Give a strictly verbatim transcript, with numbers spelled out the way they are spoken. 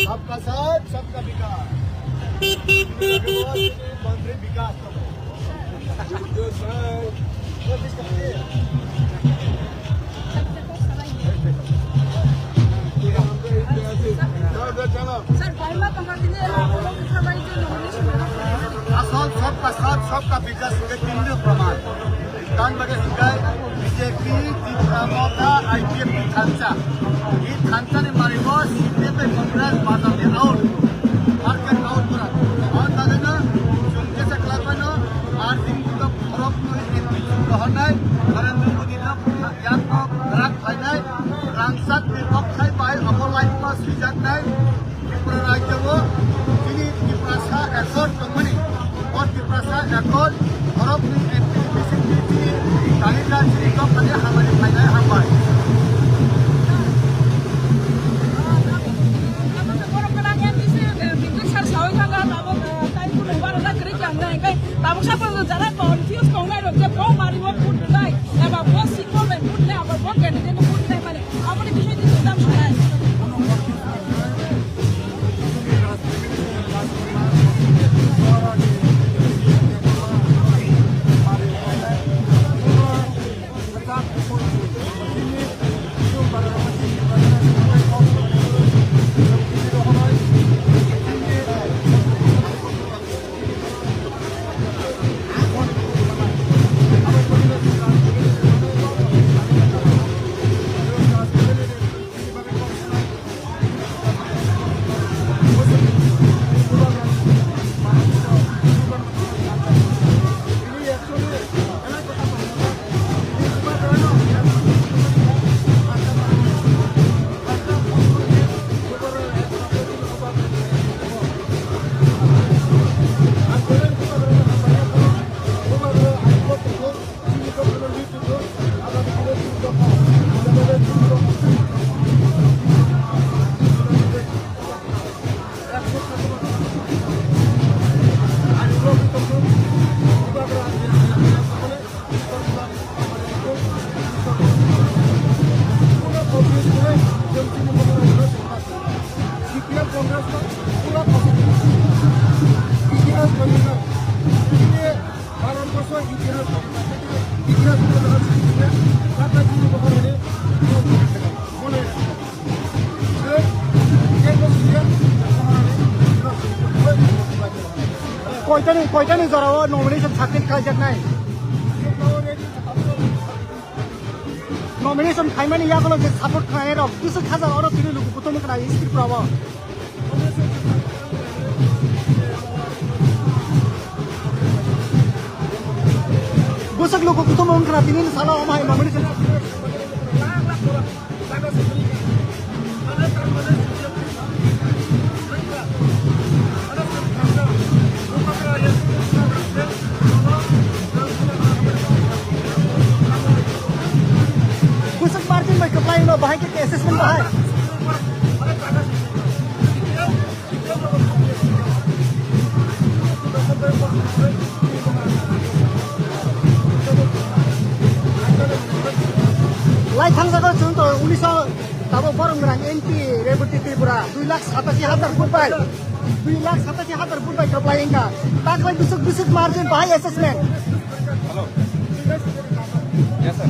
सबका साथ, सबका विकास। मंत्री विकास। Sir, bahai ma tongkha tini, asol सबका साथ, सबका विकास hwnkhe tini no proman. Tamni bagwi hwnkhe B J P, Tipra Motha, I P F ni thansa. I thansa ni mari bo C P M bai Congress bazar ni out. Market out kora. O dagwi no chwng jesa khlai phano margin to khorok nwi N P C rohornai, Narendra Modi no yak no rak phainai, rangchak ni bokthai bai omo life ma swijaknai. Tripura rajyo o chini Tiprasa Accord tongmani, o Tiprasa Accord borok ni N P P C ni chini talika chini dophani hamari phainai hambai. Tabuk sapan jara confuse tongnai rok je bo mari bo put nai, eba bo sikol bai put nai, aba bo candidate put nai mani. Aboni bising twi twi tamo sanai. Koitani, koitani jorao nomination submit khlaijaknai? Nomination khaimani yagulo je support khlainai rok bwswk hajar oro tini luku kutung wngkha na history prabo. Bwswk luku kutung wngkha na tini salo omo hai nomination. Bwswk margin bai kwplai no bahai khe assessment bahai. Lai thangjago chwng to unisho tabo borok nang M P Rebati Tripura dui lakh satashi hajar vote bai, dui lakh satashi hajar vote bai kwplai wngkha. Taklai bwswk bwswk margin bahai assessment. Hello. Yes, sir.